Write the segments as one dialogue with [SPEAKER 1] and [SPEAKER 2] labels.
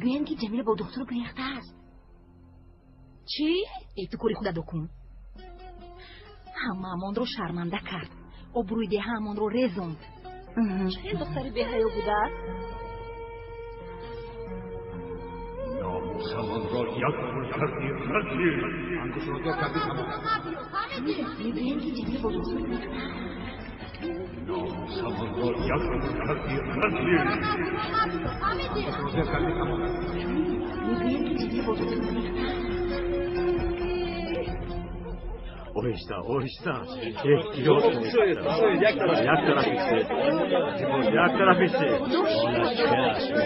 [SPEAKER 1] Гӯянд, ки Ҷамила бо духтур гурехтааст. Чӣ? Эй, ту кори худат кун. Ҳамаамонро шарманда кард. Обрӯи деҳаамонро резонд. Чӣ духтари беҳаё будааст?
[SPEAKER 2] Номусамонро як пул кардӣ, разил! Ангушро дор кардӣ, тамом.
[SPEAKER 1] Мегӯянд, ки Ҷамила бо духтур гурехтааст.
[SPEAKER 2] Номусамонро як пул кардӣ, разил! Ангушро дор кардӣ, тамом.
[SPEAKER 1] Мегӯянд, ки Ҷамила бо духтур гурехтааст.
[SPEAKER 2] Оҳиста, оҳиста, эҳтиёт кунед. Як тараф истед, як тараф истед.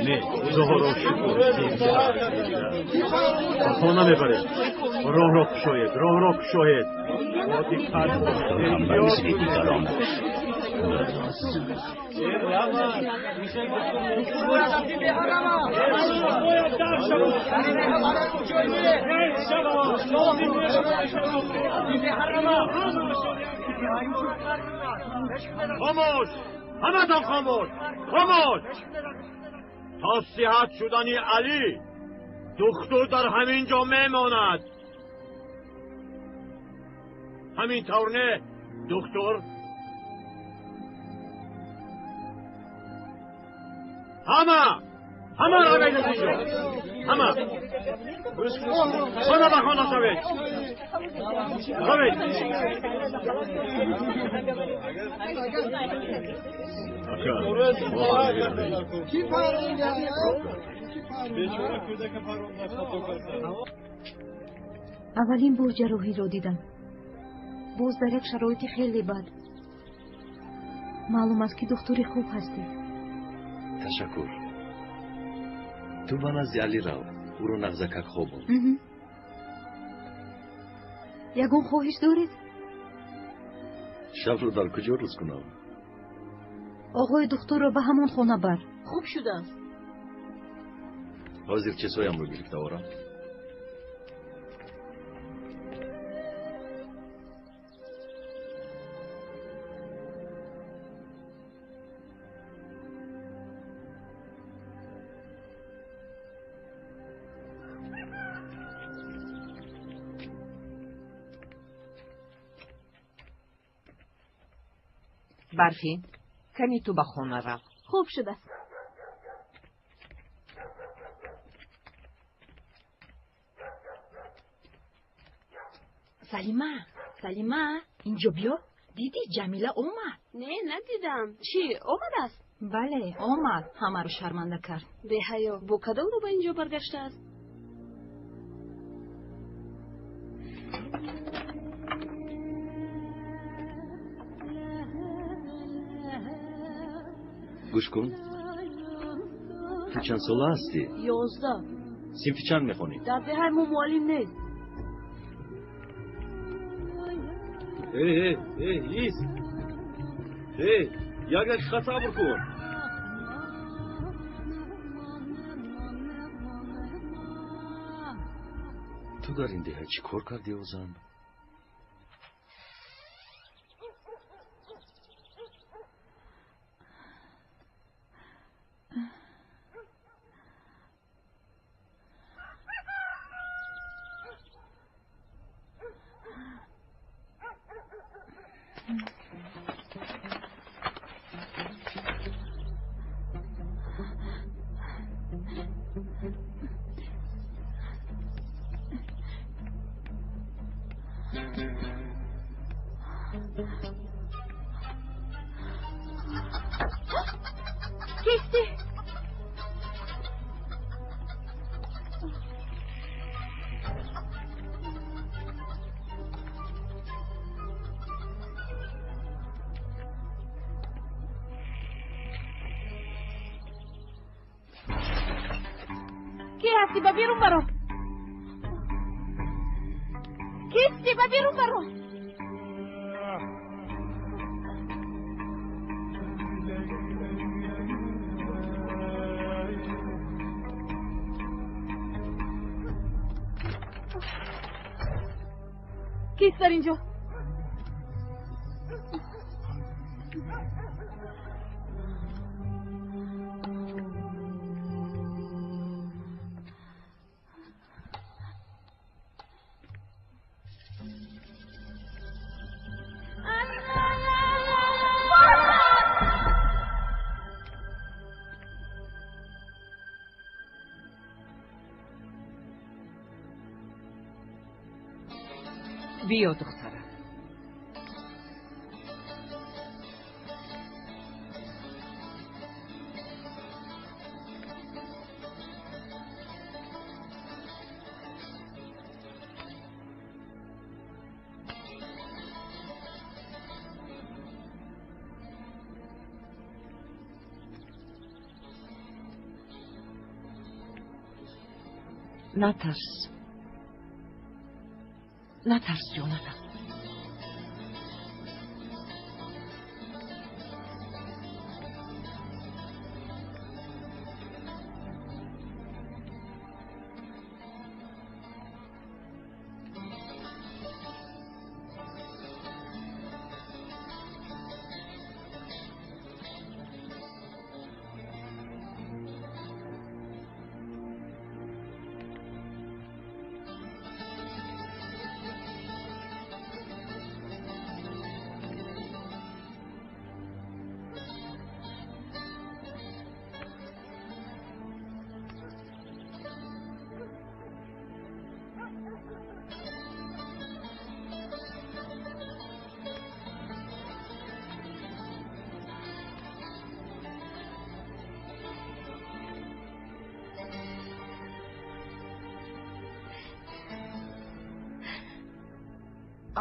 [SPEAKER 2] Не, Худоро шукр, зинда, ба хона мебаред. Роҳро кушоед, роҳро кушоед. Бо диққат,
[SPEAKER 3] Доктор ҳам ба
[SPEAKER 2] эҳтиёт.
[SPEAKER 3] мисли дигаронаш ӯро зуд.
[SPEAKER 2] Хомӯш, ҳаматон хомӯш, хомӯш. То сиҳат шудани Алӣ духтур дар ҳамин ҷо мемонад. Ҳамин тавр не, духтур? Ҳама, ҳама равед аз инҷо, ҳама хона ба хона шавед, равед. Ака, мо ҳам меравем.
[SPEAKER 4] Аввалин бор ҷарроҳиро дидам. Боз дар як шароити хеле бад. Маълум аст, ки духтури хуб ҳастӣ.
[SPEAKER 5] Ташаккур. Ту ба назди Алӣ рав, ӯро нағзакак хобон.
[SPEAKER 4] Ягон хоҳиш доред?
[SPEAKER 5] Шабро дар куҷо рӯз кунам?
[SPEAKER 4] Оғои духтурро ба ҳамон хона бар.
[SPEAKER 1] Хуб шудааст.
[SPEAKER 5] Ҳозир чизҳоямро гирифта орам.
[SPEAKER 6] Барфин, кани ту ба хона рав.
[SPEAKER 1] Хуб шудааст. Салима, Салима, инҷо биё. Дидӣ, Ҷамила омад?
[SPEAKER 7] Не, надидам. Чӣ, омадааст?
[SPEAKER 1] Бале, омад. Ҳамаро шарманда кард.
[SPEAKER 7] Беҳаё, бо кадом рӯ ба инҷо баргаштааст?
[SPEAKER 5] Гӯш кун, ту чанд сола ҳастӣ?
[SPEAKER 7] 11.
[SPEAKER 5] Синфи чанд мехонӣ?
[SPEAKER 7] Дар деҳаи мо муаллим нест.
[SPEAKER 5] Э, э, ист! Э, як дақиқа сабр кун. Ту дар ин деҳа чӣ кор кардӣ, озан?
[SPEAKER 7] Кисти? Ки ҳастӣ? Ба берун баро. Кисти? Ба берун баро. Кист дар инҷо?
[SPEAKER 6] Биё, духтарам. Натарс. Натарс, ҷонакам.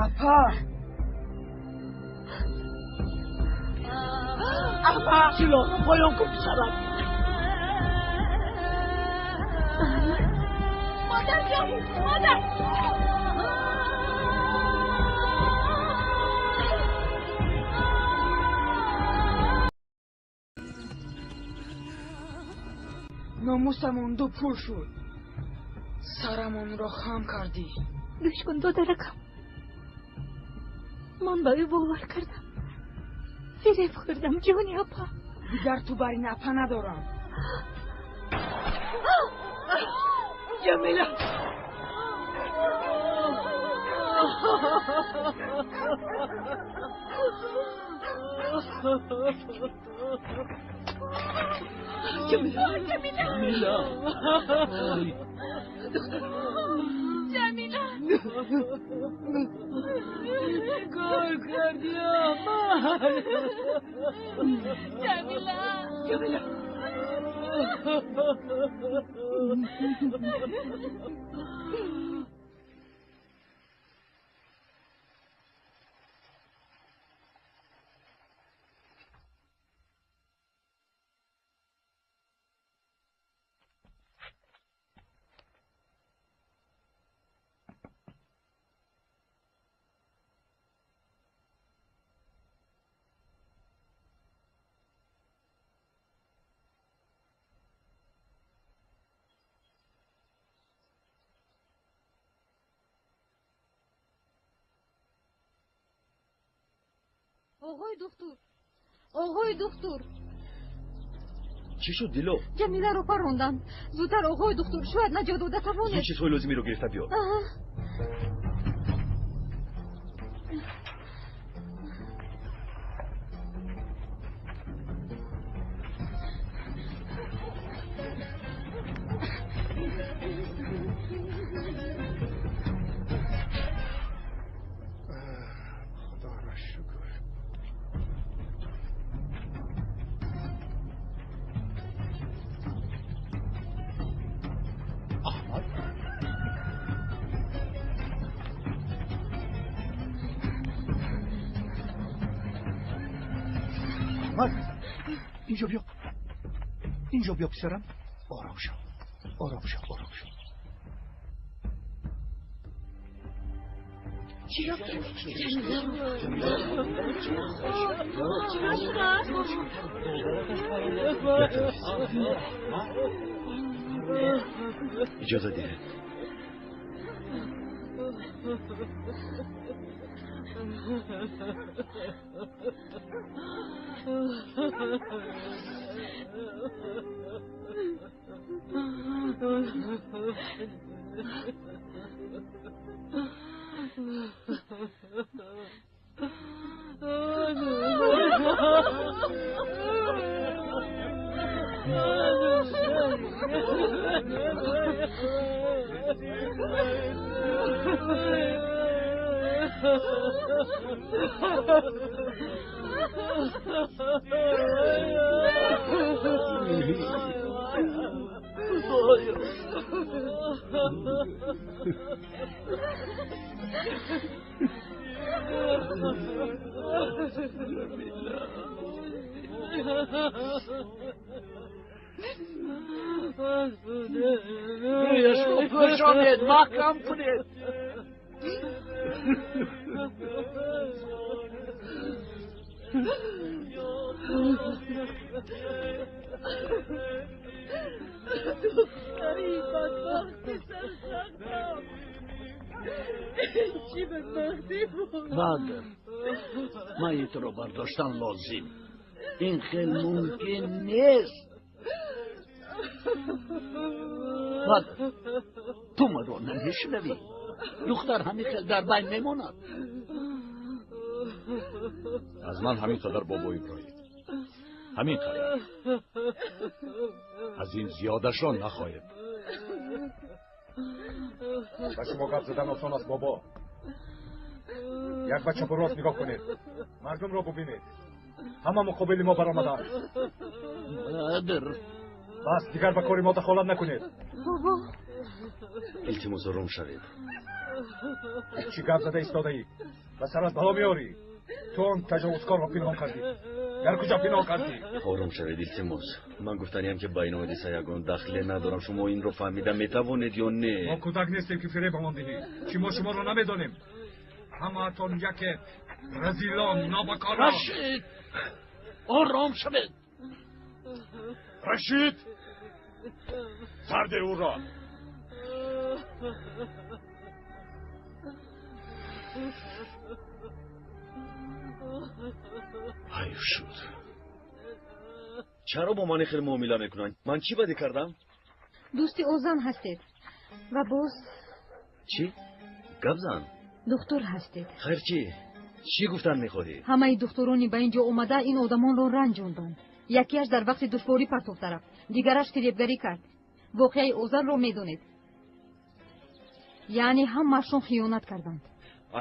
[SPEAKER 8] Апа! Апа! Силоҳро поён кун, писарам.
[SPEAKER 7] Модарҷон! Модар!
[SPEAKER 8] Номусамон дупур шуд. Сарамонро хам кардӣ.
[SPEAKER 4] Гӯш кун, додаракам. Ман ба ӯ бовар кардам. Фиреб хӯрдам, ҷони апа.
[SPEAKER 8] Дигар ту бар ин апа надорам.
[SPEAKER 6] Ҷамила! Ҷамила!
[SPEAKER 3] Ҷамила!
[SPEAKER 7] Ҷамила!
[SPEAKER 8] Кор кардӣ, аман?
[SPEAKER 7] Ҷамила!
[SPEAKER 6] Ҷамила!
[SPEAKER 4] Оғои духтур, оғои духтур.
[SPEAKER 5] Чӣ шуд, Дило?
[SPEAKER 4] Ҷамиларо паронданд. Зудтар, оғои духтур, шояд наҷот дода тавонед.
[SPEAKER 5] Зуд чизҳои лозимиро гирифта биё.
[SPEAKER 2] Худоро шукр. Аҳмад? Аҳмад, инҷо биё. Инҷо биё, писарам. Ором шав. Ором шав, ором шав. Иҷоза диҳед.
[SPEAKER 3] Худоё!
[SPEAKER 2] Рӯяшро пӯшонед, маҳкам кунед.
[SPEAKER 6] Духтари бадбахти сарсахтам, чӣ бадбахтӣ буд.
[SPEAKER 3] Бадр, майитро бардоштан лозим. Ин хел мумкин нест. Бадр, ту маро намешунавӣ? Духтар ҳамин хел дар байн мемонад.
[SPEAKER 2] Аз ман ҳамин қадар, бобо Иброҳим, ҳамин қадар. Аз ин зиёдашро нахоҳед.
[SPEAKER 9] Ба шумо гап задан осон аст, бобо. Як ба чапу рост нигоҳ кунед, мардумро бубинед, ҳама муқобили мо баромаданд.
[SPEAKER 3] Бадр,
[SPEAKER 9] бас, дигар ба кори мо дахолат накунед.
[SPEAKER 4] Бобо,
[SPEAKER 5] Илтимос, ором шавед.
[SPEAKER 9] Чӣ гап зада истодаӣ? Ба сарат бало меорӣ. Ту он таҷовузкорро пинҳон кардӣ. Дар куҷо пинҳон кардӣ?
[SPEAKER 5] Ором шавед, илтимос. Ман гуфтаниям, ки ба ин ҳодиса ягон дахле надорам. Шумо инро фаҳмида метавонед ё не?
[SPEAKER 9] Мо кӯдак нестем, ки фиребамон диҳӣ. Чӣ, мо шуморо намедонем? Ҳамаатон яке, разилон, нобакорон.
[SPEAKER 3] Рашид, ором шавед.
[SPEAKER 2] Рашид, сарде ӯро.
[SPEAKER 5] Ҳайф шуд. Чаро бо ман хел муомила мекунанд? Ман чӣ бадӣ кардам?
[SPEAKER 4] Дӯсти озан ҳастед ва боз
[SPEAKER 5] Чӣ гап зан?
[SPEAKER 4] Духтур ҳастед.
[SPEAKER 5] Хайр, чӣ? Чӣ гуфтан мехоҳӣ?
[SPEAKER 4] Ҳамаи духтурони ба ин ҷо омада ин одамонро ранҷонданд. Якеаш дар вақти душворӣ партофта рафт, дигараш фиребгарӣ кард. Воқеаи озанро медонед. Яъне ҳамаашон хиёнат карданд.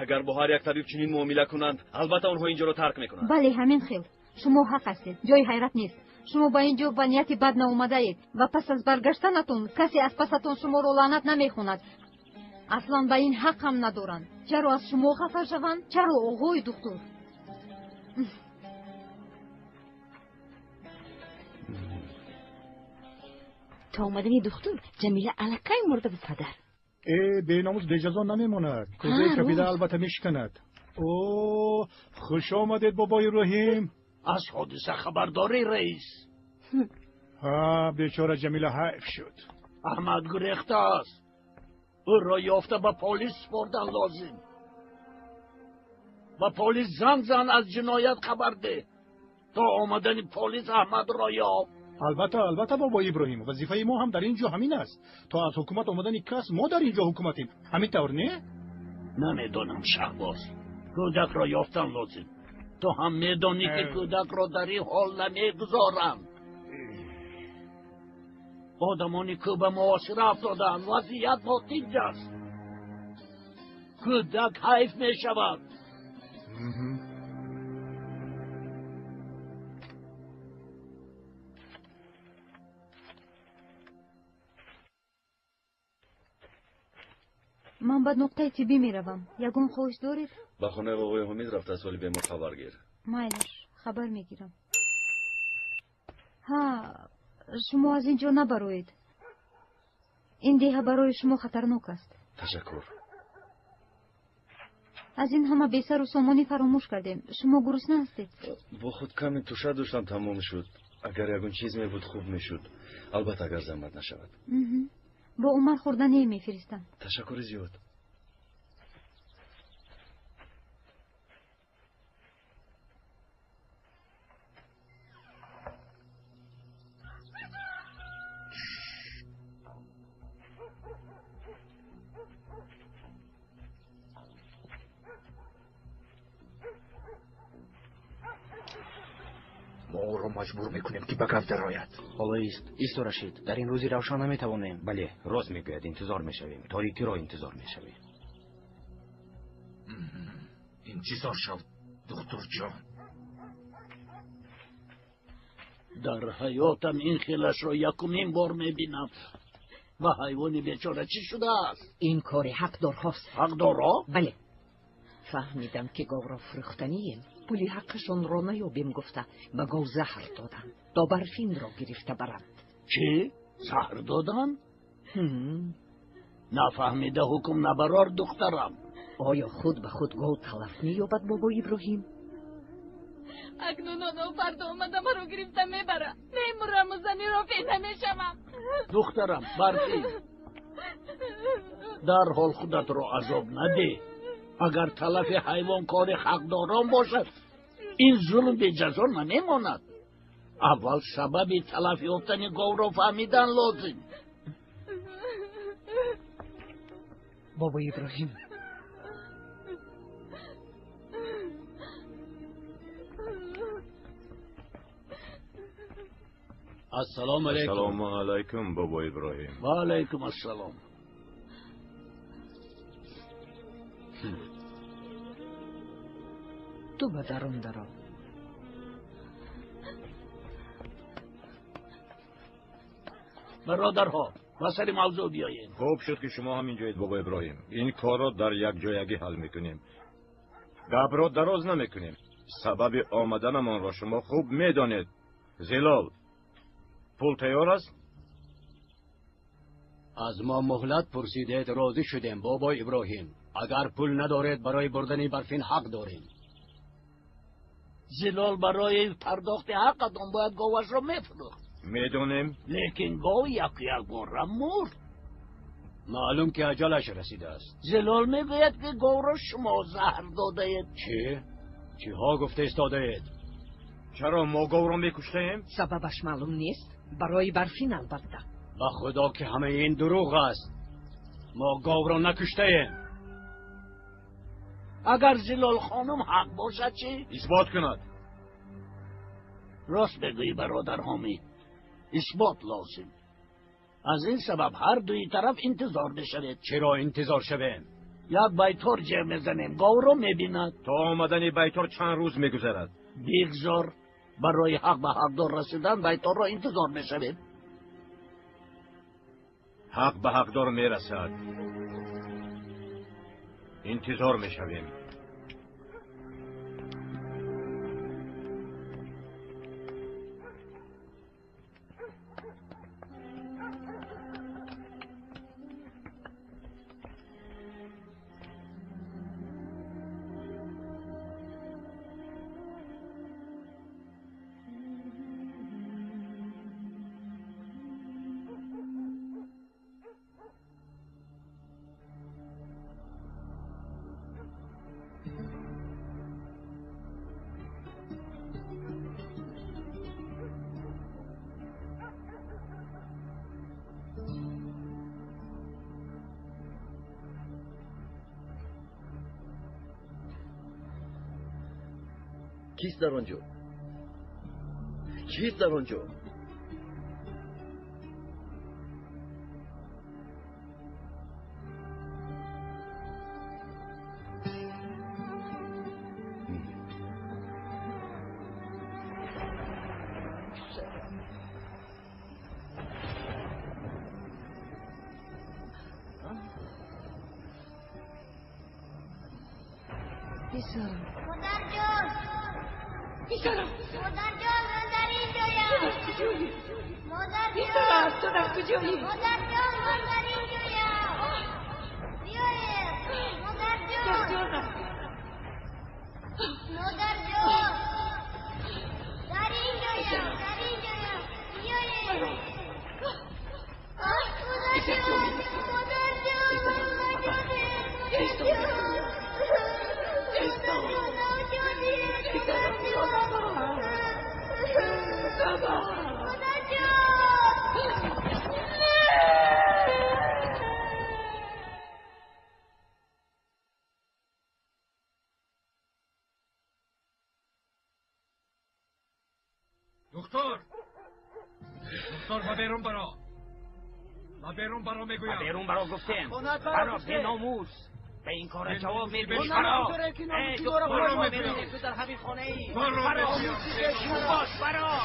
[SPEAKER 5] Агар бо ҳар як табиб чунин муомила кунанд, албатта онҳо инҷоро тарк мекунанд.
[SPEAKER 4] Бале, ҳамин хел. Шумо ҳақ ҳастед, ҷои ҳайрат нест. Шумо ба ин ҷо ба нияти бад наомадаед ва пас аз баргаштанатон касе аз пасатон шуморо лаънат намехонад. Аслан ба ин ҳақ ҳам надоранд. Чаро аз шумо хафа шаванд? Чаро, оғои духтур?
[SPEAKER 1] То омадани духтур Ҷамила аллакай мурда буд, падар.
[SPEAKER 2] Э, беномус беҷазо намемонад. Кӯзаи капида албатта мешиканад. О, хуш омадед, бобои Раҳим.
[SPEAKER 3] Аз ҳодиса хабардорӣ, раис?
[SPEAKER 2] Ҳа, бечора Ҷамила ҳайф шуд.
[SPEAKER 3] Аҳмад гурехтааст. Ӯро ёфта ба полис супордан лозим. Ба полис занг зан, аз ҷиноят хабар деҳ. То омадани полис Аҳмадро ёб.
[SPEAKER 2] Албатта, албатта, бобо Иброҳим, вазифаи мо ҳам дар ин ҷо ҳамин аст. То аз ҳукумат омадани кас мо дар ин ҷо ҳукуматем. Ҳамин тавр не?
[SPEAKER 3] Намедонам, Шаҳбоз, кӯдакро ёфтан лозим. Ту ҳам медонӣ, ки кӯдакро дар ин ҳол намегузоранд. Одамони кӯ ба муҳосира афтодаанд, вазъият нотинҷ аст. Кӯдак ҳайф мешавад.
[SPEAKER 4] Ман ба нуқтаи тиббӣ меравам. Ягон хоҳиш доред?
[SPEAKER 5] Ба хонаи бобои Ҳомид рафта, аз ҳоли бемор хабар гир.
[SPEAKER 4] Майлаш, хабар мегирам. Ҳа, шумо аз ин ҷо набароед. Ин деҳа барои шумо хатарнок аст.
[SPEAKER 5] Ташаккур.
[SPEAKER 4] Аз ин ҳама бесару сомонӣ фаромӯш кардем. Шумо гурусна ҳастед?
[SPEAKER 5] Бо худ каме туша доштам, тамом шуд. Агар ягон чиз мебуд, хуб мешуд. Албатта, агар заҳмат нашавад.
[SPEAKER 4] Бо Умар хӯрдание мефиристам.
[SPEAKER 5] Ташаккури зиёд.
[SPEAKER 2] Мо ӯро маҷбур мекунем, ки ба гап дарояд.
[SPEAKER 10] Ҳоло ист, исто, Рашид, дар ин рӯзи равшан наметавонем.
[SPEAKER 11] Бале, рост мегӯяд, интизор мешавем, торикиро интизор мешавем.
[SPEAKER 9] Интизор шав, духтурҷон.
[SPEAKER 3] Дар ҳаётам ин хелашро якумин бор мебинам. Ба ҳайвони бечора чӣ шудааст?
[SPEAKER 11] Ин кори ҳақдорҳост.
[SPEAKER 3] Ҳақдорҳо?
[SPEAKER 11] Бале. Фаҳмидам, ки говро фурӯхтанием. Пули ҳаққашонро наёбем гуфта, ба гов заҳр доданд, то Барфинро гирифта баранд.
[SPEAKER 3] Чӣ? Заҳр доданд? Нафаҳмида ҳукм набарор, духтарам.
[SPEAKER 11] Оё худ ба худ гов талаф меёбад, бобо Иброҳим?
[SPEAKER 7] Акнун онҳо фардо омада маро гирифта мебарад. Мемураму заниро фе намешавам.
[SPEAKER 3] Духтарам, Барфин, дарҳол худатро азоб надеҳ. Агар талафи ҳайвон кори ҳақдорон бошад, ин зулм беҷазо намемонад. Аввал сабаби талаф ёфтани говро фаҳмидан лозим.
[SPEAKER 11] Бобо Иброҳим,
[SPEAKER 3] ассалому алайкум.
[SPEAKER 12] Ассалому алайкум, бобо Иброҳим.
[SPEAKER 3] Ва алайкум ассалом.
[SPEAKER 11] Ту ба дарун даро.
[SPEAKER 3] Бародарҳо, ба сари мавзӯъ биёед.
[SPEAKER 12] Хуб шуд, ки шумо ҳам инҷоед, бобо Иброҳим. Ин корро дар якҷоягӣ ҳал мекунем. Гапро дароз намекунем. Сабаби омаданамонро шумо хуб медонед. Зилол, пул тайёр аст?
[SPEAKER 13] Аз мо муҳлат пурсидед, розӣ шудем, бобо Иброҳим. Агар пул надоред, барои бурдани Барфин ҳақ дорем.
[SPEAKER 3] Зилол, барои пардохти ҳаққатон бояд говашро мефурӯхт.
[SPEAKER 12] Медонем.
[SPEAKER 3] Лекин гов яку якбора мурд.
[SPEAKER 13] Маълум, ки аҷалаш расидааст.
[SPEAKER 3] Зилол мегӯяд, ки говро шумо заҳр додаед.
[SPEAKER 13] Чӣ? Чиҳо гуфта истодаед?
[SPEAKER 12] Чаро мо говро мекуштаем?
[SPEAKER 11] Сабабаш маълум нест. Барои Барфин, албатта.
[SPEAKER 13] Ба худо, ки ҳамаи ин дурӯғ аст. Мо говро накуштаем.
[SPEAKER 3] Агар Зилол хонум ҳақ бошад чӣ?
[SPEAKER 12] Исбот кунад.
[SPEAKER 3] Рост мегӯӣ, бародар Ҳомид, исбот лозим. Аз ин сабаб ҳар дуи тараф интизор мешавед.
[SPEAKER 13] Чаро интизор шавем?
[SPEAKER 3] Як байтор ҷеғ мезанем, говро мебинад.
[SPEAKER 12] То омадани байтор чанд рӯз мегузарад.
[SPEAKER 3] Бигзор, барои ҳақ ба ҳақдор расидан байторро интизор мешавем.
[SPEAKER 12] Ҳақ ба ҳақдор мерасад. Интизор мешавем.
[SPEAKER 5] Кист дар он ҷо? Кист дар он ҷо?
[SPEAKER 11] Писарам.
[SPEAKER 14] Модарҷон!
[SPEAKER 8] Писарам!
[SPEAKER 14] Модарҷон, ман дар инҷоям!
[SPEAKER 8] Ту дар куҷоӣ?
[SPEAKER 14] Модарҷон!
[SPEAKER 8] Писарам, ту дар куҷоӣ?
[SPEAKER 14] Модарҷон, ман дар инҷоям! Биёед! Модарҷон!
[SPEAKER 8] Ҷонам!
[SPEAKER 14] Модарҷон! Дар инҷоям! Дар инҷоям! Биёед! Оҳ, модарҷон! Модарҷон! Модарҷон!
[SPEAKER 9] Духтур! Духтур, ба берун баро! Ба берун баро, мегӯям!
[SPEAKER 10] Ба берун баро гуфтем! Баро, беномус!
[SPEAKER 15] به این کار جواب میدی. برا برا میدونیم تو در همین خانه ای. برا باش برا.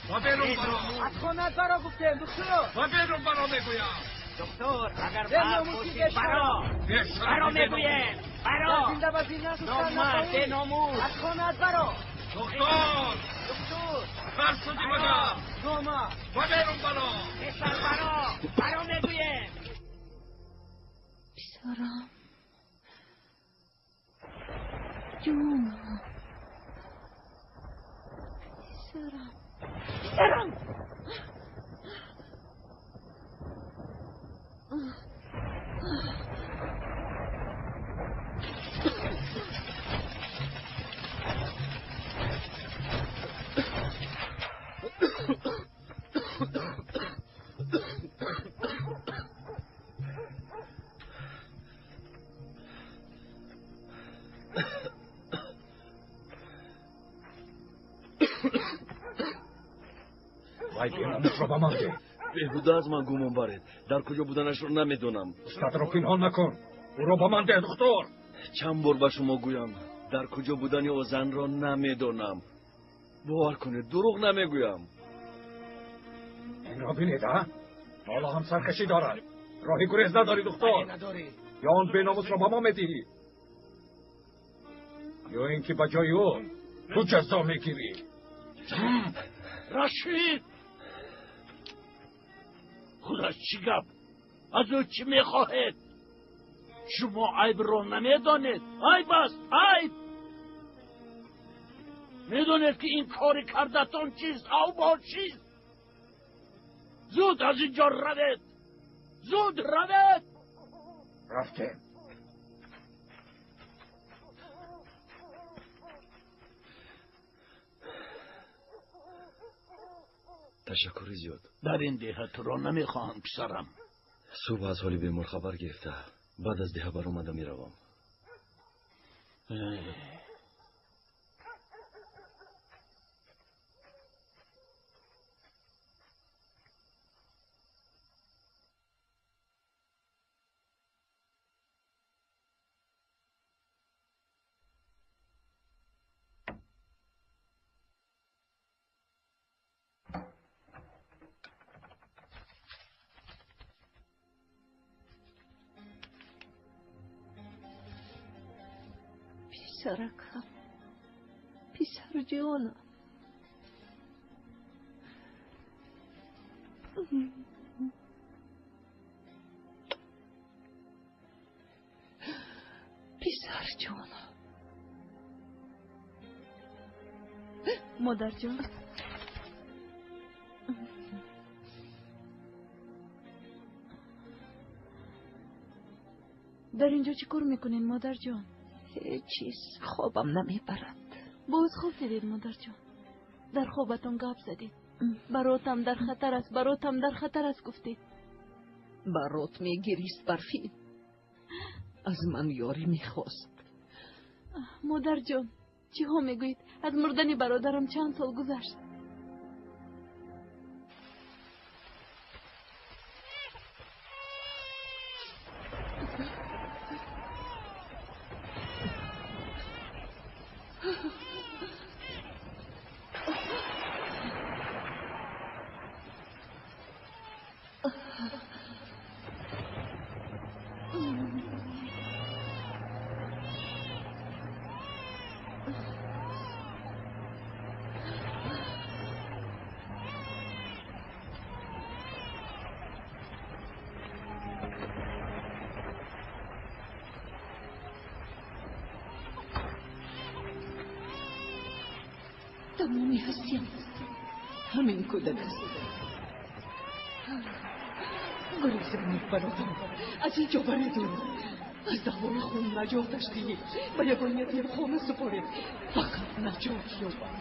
[SPEAKER 9] با بیرون برا.
[SPEAKER 15] از خانه برا گفتم دکتر.
[SPEAKER 9] با بیرون برا میگویم.
[SPEAKER 15] دکتر اگر مرد باشی برا. برا میگویم. برا. نامرد ناموس. از خانه برا.
[SPEAKER 9] دکتر.
[SPEAKER 15] دکتر.
[SPEAKER 9] خر شدی مگر.
[SPEAKER 15] نامرد.
[SPEAKER 9] با بیرون برا.
[SPEAKER 15] پسر برا. برا میگویم.
[SPEAKER 7] پسرم. جونم. پسرم. پسرم.
[SPEAKER 9] Вай беномусро ба ман деҳ.
[SPEAKER 5] Беҳуда аз ман гумон баред. Дар куҷо буданашро намедонам.
[SPEAKER 9] Устадро пинҳон накун. Ӯро ба ман деҳ, духтур.
[SPEAKER 5] Чанд бор ба шумо гӯям, дар куҷо будани о занро намедонам. Бовар кунед, дурӯғ намегӯям.
[SPEAKER 9] Инро бинед, а? Ҳоло ҳам саркашӣ дорад. Роҳи гурез надорӣ, духтур. Ё он беномусро ба мо медиҳӣ, ё ин ки ба ҷои ӯ ту ҷазо мегирӣ.
[SPEAKER 3] Рашид! Худаш чӣ гап? Аз ӯ чӣ мехоҳед? Шумо айбро намедонед. Айб аст, айб! Медонед ки ин кори кардатон чист, авбо чист? Зуд аз ин ҷо равед! Зуд равед!
[SPEAKER 9] Рафтем.
[SPEAKER 5] Ташаккури зиёд.
[SPEAKER 3] Дар ин деҳа туро намехоҳам, писарам.
[SPEAKER 5] Субҳ аз ҳоли бемор хабар гирифта, баъд аз деҳа баромада меравам.
[SPEAKER 11] Писаракам, писарҷонам. Писарҷонам.
[SPEAKER 7] Модарҷон. Дар инҷо чӣ кор мекунед, модарҷон?
[SPEAKER 11] Ҳеҷ чиз, хобам намебарад.
[SPEAKER 7] Боз хоб дидед, модарҷон? Дар хобатон гап задед. Баротам дар хатар аст, баротам дар хатар аст гуфтед.
[SPEAKER 11] Барот мегирист, Барфин. Аз ман ёрӣ мехост.
[SPEAKER 7] Модарҷон, чиҳо мегӯед? Аз мурдани бародарам чанд сол гузашт.
[SPEAKER 11] Тамоми ҳастиям ҳамин кӯдак аст. Гурезонед, бародарам, аз ин ҷо баред ӯро. Аз даъвои хун наҷоташ диҳед, ба ягон ятимхона супоред, фақат наҷот ёбад.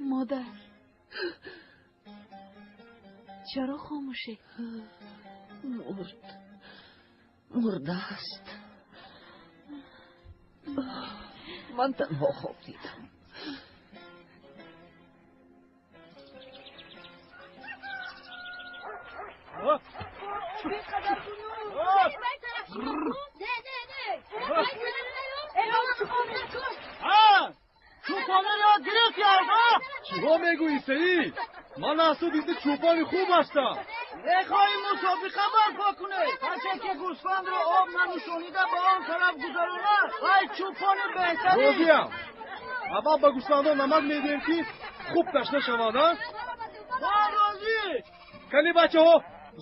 [SPEAKER 7] Модар, чаро хомӯшед?
[SPEAKER 11] Мурд, мурдааст. Ман танҳо хоб дидам.
[SPEAKER 16] Чӯпонро гирифт ялда.
[SPEAKER 9] Чиҳо мегӯӣ, Саид? Ман аз ту дида чӯпони хуб ҳастам.
[SPEAKER 16] Мехоҳӣ мусобиқа барпо кунед? Касе ки гӯсфандро об нанӯшонида ба он тараф гузаронад, вай чӯпони беҳтарин.
[SPEAKER 9] Розиям. Аввал ба гӯсфандон намак медиҳем, ки хуб ташна шаванд, а?
[SPEAKER 16] Ман розӣ.
[SPEAKER 9] Кани бачаҳо,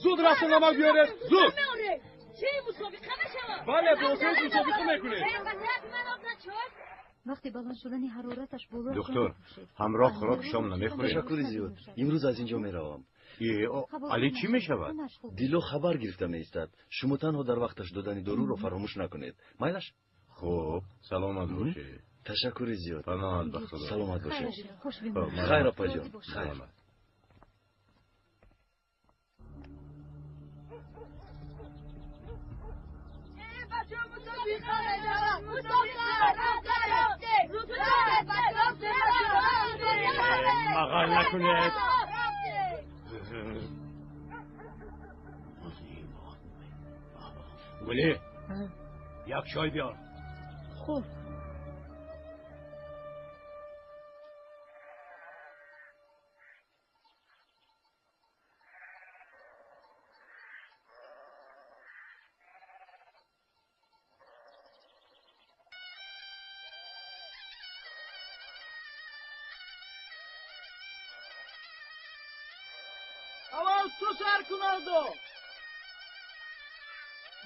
[SPEAKER 9] зуд рафта намак биёред, зуд.
[SPEAKER 6] Чӣ мусобиқа мешавад?
[SPEAKER 9] Бале, бо Саид мусобиқа мекунем.
[SPEAKER 4] Вақти баланд шудани ҳарораташ боло.
[SPEAKER 12] Доктор, ҳамроҳ хӯрок шом намехӯрем?
[SPEAKER 5] Ташаккури зиёд. Имрӯз аз инҷо меравам.
[SPEAKER 12] Али чӣ мешавад?
[SPEAKER 5] Дило хабар гирифта меистад. Шумо танҳо дар вақташ додани доруро фаромӯш накунед. Майлаш?
[SPEAKER 12] Хуб, саломат бошед.
[SPEAKER 5] Ташаккури зиёд.
[SPEAKER 12] Паноҳат ба Худо.
[SPEAKER 5] Саломат бошед. Хайр, апаҷон. Хайр.
[SPEAKER 13] Мағал накунед. Гулӣ, як чой биёр.
[SPEAKER 6] Хуб.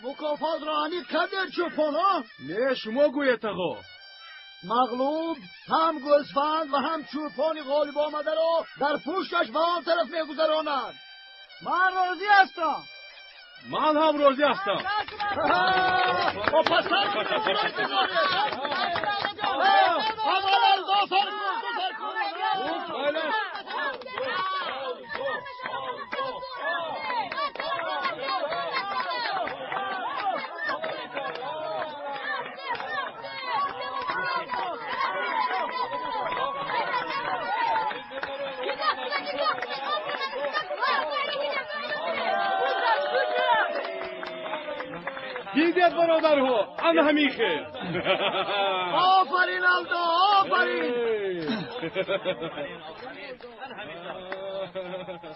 [SPEAKER 16] Мукофотро аниқ кардед, чӯпонҳо?
[SPEAKER 9] Не, шумо гӯед, тағо.
[SPEAKER 16] Мағлуб ҳам гӯсфанд ва ҳам чӯпони ғолиб омадаро дар пушташ ба он тараф мегузаронад. Ман розӣ ҳастам.
[SPEAKER 9] Ман ҳам розӣ ҳастам. Дидед, бародарҳо, ана ҳамин хел.
[SPEAKER 16] Офарин, Алдо, офарин.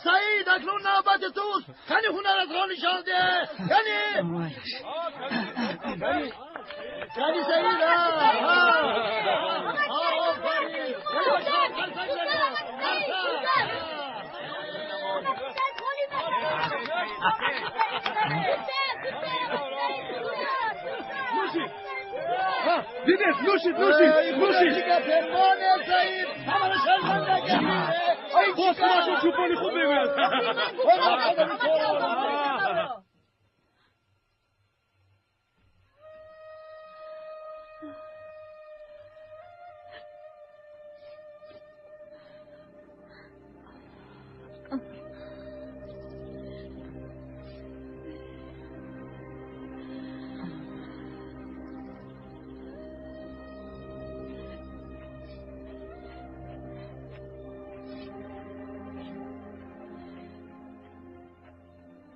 [SPEAKER 16] Саид, акнун навбати туст. Кани ҳунаратро нишон деҳ. Кани. Кани, Саид. Офарин.
[SPEAKER 9] Дидед, нӯшид, нӯшид, нӯшид. Боз худашон чӯпони хуб мегӯянд.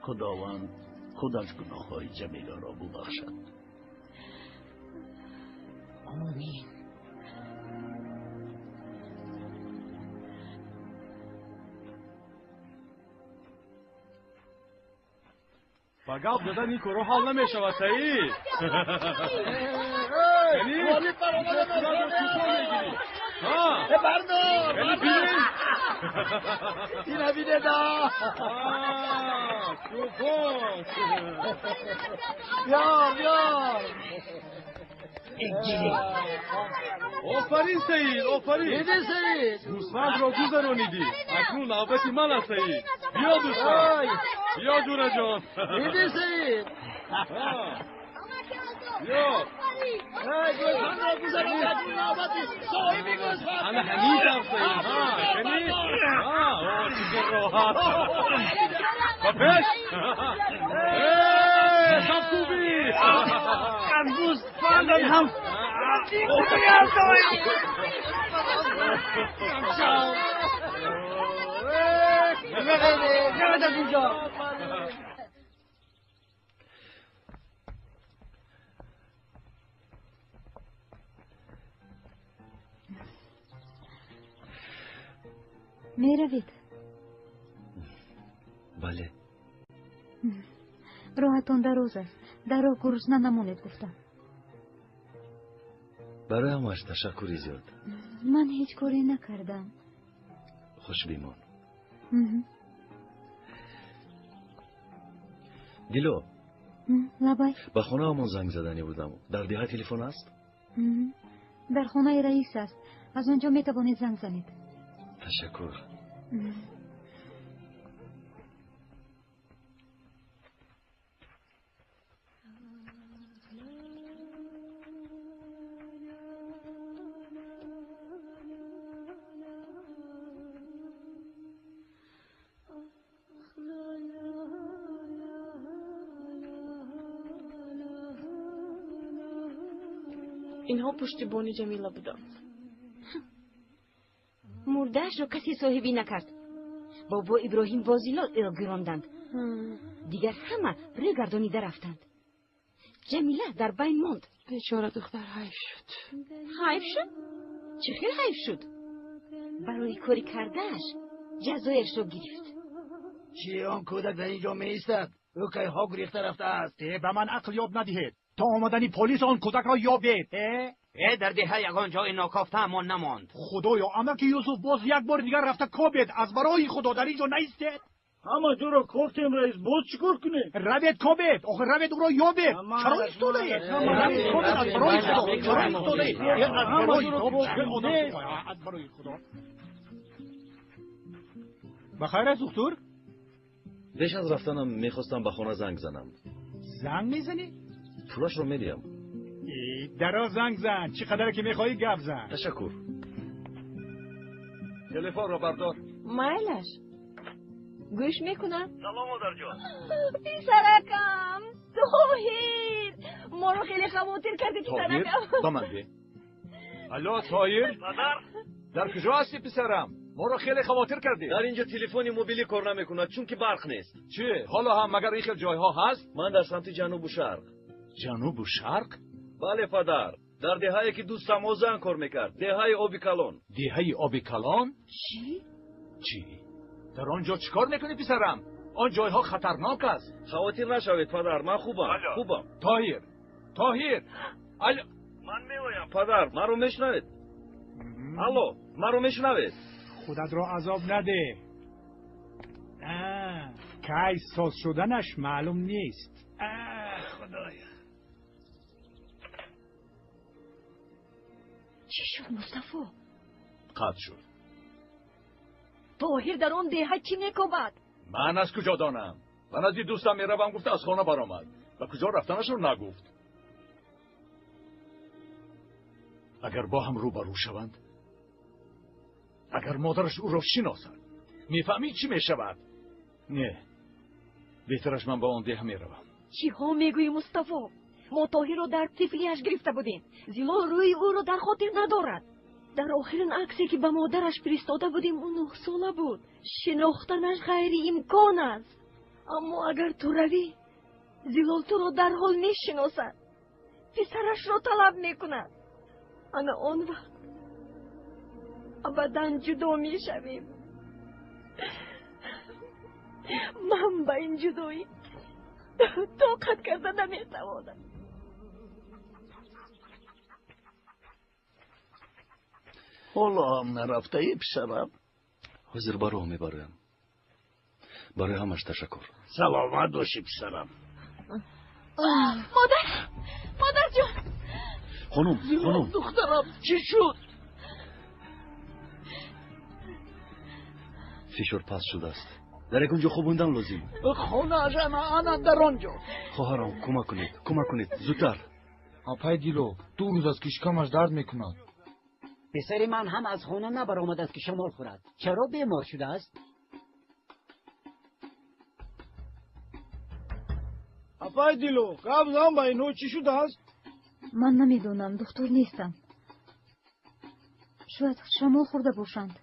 [SPEAKER 3] Худованд худаш гуноҳҳои Ҷамиларо бубахшад.
[SPEAKER 11] Омин.
[SPEAKER 9] Ба гап задан ин корҳо ҳал намешавад, Саид. Офарин, Саид, офарин.
[SPEAKER 16] Диди, Саид?
[SPEAKER 9] Гӯсфандро гузаронидӣ. Акнун навбати ман аст, Саид. Биё, дӯстон. Биё, ҷураҷон.
[SPEAKER 16] Диди, Саид? Гӯсфандро гузаронда, навбати соҳиби гӯсфанд.
[SPEAKER 5] Ана ҳамин тавр соҳиб. Ҳа, кани? Ҳа, о, чӣ хел роҳат. Ба пеш! Сафкӯбӣ!
[SPEAKER 15] Аз гӯсфандам ҳам
[SPEAKER 16] Равед аз инҷо.
[SPEAKER 4] Меравед?
[SPEAKER 5] Бале.
[SPEAKER 4] Роҳатон дароз аст. Дар роҳ гурусна намонед, гуфтам.
[SPEAKER 5] Барои ҳамааш ташаккури зиёд.
[SPEAKER 4] Ман ҳеҷ коре накардам.
[SPEAKER 5] Хуш бимон. Дило.
[SPEAKER 4] Лабай.
[SPEAKER 5] Ба хонаамон занг заданӣ будам. Дар деҳа телефон аст?
[SPEAKER 4] Дар хонаи раис аст. Аз он ҷо метавонед занг занед.
[SPEAKER 5] Ташаккур.
[SPEAKER 7] Инҳо пуштибони Ҷамила буданд.
[SPEAKER 1] Мурдаашро касе соҳибӣ накард. Бобо Иброҳим бо Зилол ӯро гиронданд. Дигар ҳама рӯ гардонида рафтанд. Ҷамила дар байн монд.
[SPEAKER 7] Бечора духтар ҳайф шуд.
[SPEAKER 1] Ҳайф шуд? Чӣ хел ҳайф шуд? Барои кори кардааш ҷазояшро гирифт.
[SPEAKER 16] Чӣ, он кӯдак дар ин ҷо меистад? Ӯ кайҳо гурехта рафтааст.
[SPEAKER 2] Ба ман ақл ёд надиҳед. То омадани полис он кӯдакро ёбед.
[SPEAKER 15] Э, дар деҳа ягон ҷои нокофтаамон намонд.
[SPEAKER 2] Худоё, амаки Юсуф боз як бори дигар рафта кобед. Аз барои Худо дар ин ҷо наистед.
[SPEAKER 16] Ҳама ҷоро кофтем, раис, боз чӣ кор кунем?
[SPEAKER 2] Равед кобед, охир равед ӯро ёбед. Чаро истодаед? Равед кобед, аз барои Худо. Чаро истодаед? Аз барои Худо, аз барои Худо. Ба хайр аст, духтур?
[SPEAKER 5] Пеш аз рафтанам мехостам ба хона занг занам.
[SPEAKER 2] Занг мезанӣ?
[SPEAKER 5] Пулашро медиҳам.
[SPEAKER 2] Дароз занг зан, чӣ қадаре ки мехоҳӣ гап зан.
[SPEAKER 5] Ташаккур.
[SPEAKER 9] Телефонро бардор.
[SPEAKER 6] Майлаш, гӯш мекунам.
[SPEAKER 5] Салом, модарҷон.
[SPEAKER 6] Писаракам, Тоҳир, моро хеле хавотир кардӣ, писаракам.
[SPEAKER 9] Ба ман де. Алло, Тоҳир.
[SPEAKER 5] Падар.
[SPEAKER 9] Дар куҷо ҳастӣ, писарам? Моро хеле хавотир кардӣ.
[SPEAKER 5] Дар инҷо телефони мобилӣ кор намекунад, чунки барқ нест.
[SPEAKER 9] Чӣ, ҳоло ҳам магар ин хел ҷойҳо ҳаст?
[SPEAKER 5] Ман дар самти ҷанубу шарқ.
[SPEAKER 9] Ҷанубу шарқ?
[SPEAKER 5] Бале, падар. Дар деҳае ки дӯстам Озан кор мекард. Деҳаи оби калон.
[SPEAKER 9] Деҳаи оби калон?
[SPEAKER 6] Чӣ?
[SPEAKER 9] Чӣ? Дар он ҷо чӣ кор мекунӣ, писарам? Он ҷойҳо хатарнок аст.
[SPEAKER 5] Хавотир нашавед, падар, ман хубам. Хубам.
[SPEAKER 9] Тоҳир, Тоҳир. Алло.
[SPEAKER 5] Ман меоям, падар. Маро мешунавед? Алло, маро мешунавед?
[SPEAKER 2] Худатро азоб наде. Кай соз шуданаш маълум нест. Худоя.
[SPEAKER 1] Чӣ шуд, Мустафо?
[SPEAKER 9] Қатъ шуд.
[SPEAKER 6] Тоҳир дар он деҳа чӣ мекобад?
[SPEAKER 9] Ман аз куҷо донам? Ба назди дӯстам меравам гуфта аз хона баромад. Ба куҷо рафтанашро нагуфт. Агар бо ҳам рӯбарӯ шаванд, агар модараш ӯро шиносад, мефаҳмӣ чӣ мешавад? Не, беҳтараш ман ба он деҳа меравам.
[SPEAKER 6] Чиҳо мегӯӣ, Мустафо? Мо Тоҳирро дар тифлиаш гирифта будем. Зилол рӯи ӯро дар хотир надорад. Дар охирин аксе ки ба модараш фиристода будем, ӯ 9 сола буд. Шинохтанаш ғайриимкон аст. Аммо агар ту равӣ, Зилол туро дарҳол мешиносад, писарашро талаб мекунад. Ана он вақт абадан ҷудо мешавем. Ман ба ин ҷудоӣ тоқат карда наметавонам.
[SPEAKER 3] Ҳоло ҳам нарафтаӣ, писарам?
[SPEAKER 5] Ҳозир ба роҳ мебароям. Барои ҳамаш ташаккур.
[SPEAKER 3] Саломат бошӣ, писарам.
[SPEAKER 6] Модар, модарҷон.
[SPEAKER 5] Хонум, хонум.
[SPEAKER 3] Духтарам, чӣ шуд?
[SPEAKER 5] Фишор паст шудааст. Дар ягон ҷо хобондан лозим.
[SPEAKER 3] Хонааш ана дар он ҷо.
[SPEAKER 5] Хоҳарон, кӯмак кунед, кӯмак кунед, зудтар.
[SPEAKER 17] Апай Дило, 2 рӯз аст ки шикамаш дард мекунад.
[SPEAKER 18] Писари ман ҳам аз хона набаромадааст ки шамол хӯрад. Чаро бемор шудааст?
[SPEAKER 16] Апай Дило, гап зан ба инҳо чӣ шудааст?
[SPEAKER 4] Ман намедонам, духтур нестам. Шояд шамол хӯрда бошанд.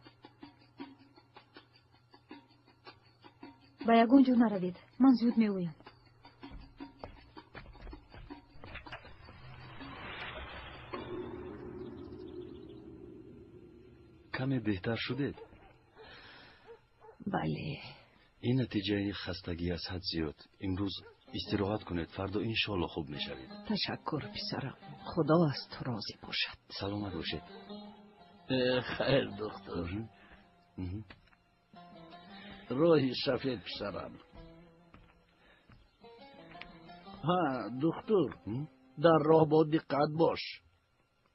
[SPEAKER 4] Ба ягон ҷо наравед, ман зуд меоям.
[SPEAKER 5] Каме беҳтар шудед?
[SPEAKER 6] Бале.
[SPEAKER 5] Ин натиҷаи хастагӣ аз ҳад зиёд. Имрӯз истироҳат кунед, фардо иншоалло хуб мешавед.
[SPEAKER 6] Ташаккур, писарам. Худо аз ту розӣ бошад.
[SPEAKER 5] Саломат бошед.
[SPEAKER 3] Хайр, духтур. Роҳи сафед, писарам. Ҳа, духтур, дар роҳ бо диққат бош.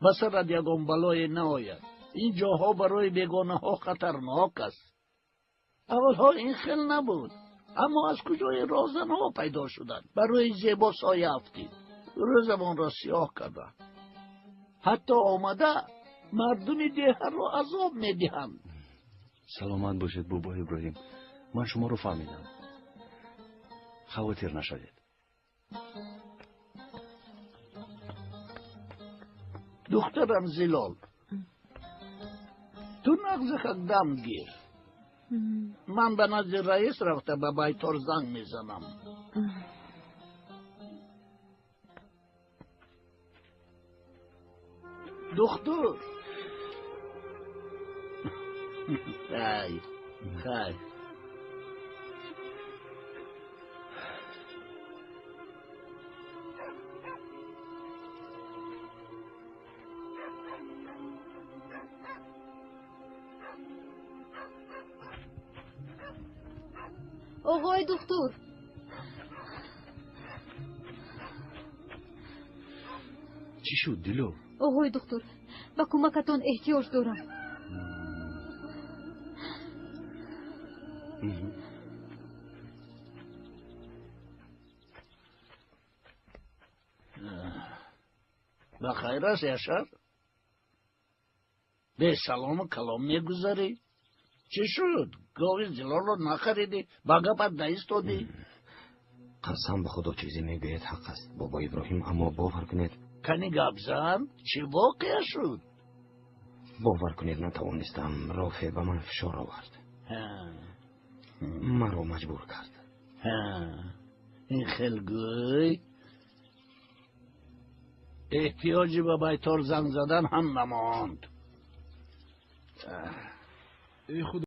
[SPEAKER 3] Ба сарат ягон балое наояд. Ин ҷоҳо барои бегонаҳо хатарнок аст. Аввалҳо ин хел набуд, аммо аз куҷои роҳзанҳо пайдо шуданд. Барои зебо соя афтид, рӯзамонро сиёҳ карданд. Ҳатто омада мардуми деҳаро азоб медиҳанд.
[SPEAKER 5] Саломат бошед, бобо Иброҳим. Ман шуморо фаҳмидам. Хавотир нашавед.
[SPEAKER 3] Духтарам Зилол, ту нағзихак дам гир. Ман ба назди раис рафта ба байтор занг мезанам. Духтур. Хай, хай.
[SPEAKER 4] Оғои духтур,
[SPEAKER 5] чӣ шуд, Дило?
[SPEAKER 4] Оғои духтур, ба кӯмакатон эҳтиёҷ дорам.
[SPEAKER 3] Ба хайр аст, Яшар? Бесалому калом мегузарӣ? Чӣ шуд? Гови Зилолро нахаридӣ, ба гапат наистодӣ?
[SPEAKER 19] Қасам ба Худо, чизе мегӯяд ҳақ аст, бобо Иброҳим, аммо бовар кунед.
[SPEAKER 3] Кани гап зан, чӣ воқеа шуд?
[SPEAKER 19] Бовар кунед, натавонистам. Рофе ба ман фишор овард, маро маҷбур кард.
[SPEAKER 3] Ин хел гӯй, эҳтиёҷи ба байтор занг задан ҳам намонд.
[SPEAKER 17] Эй Худо!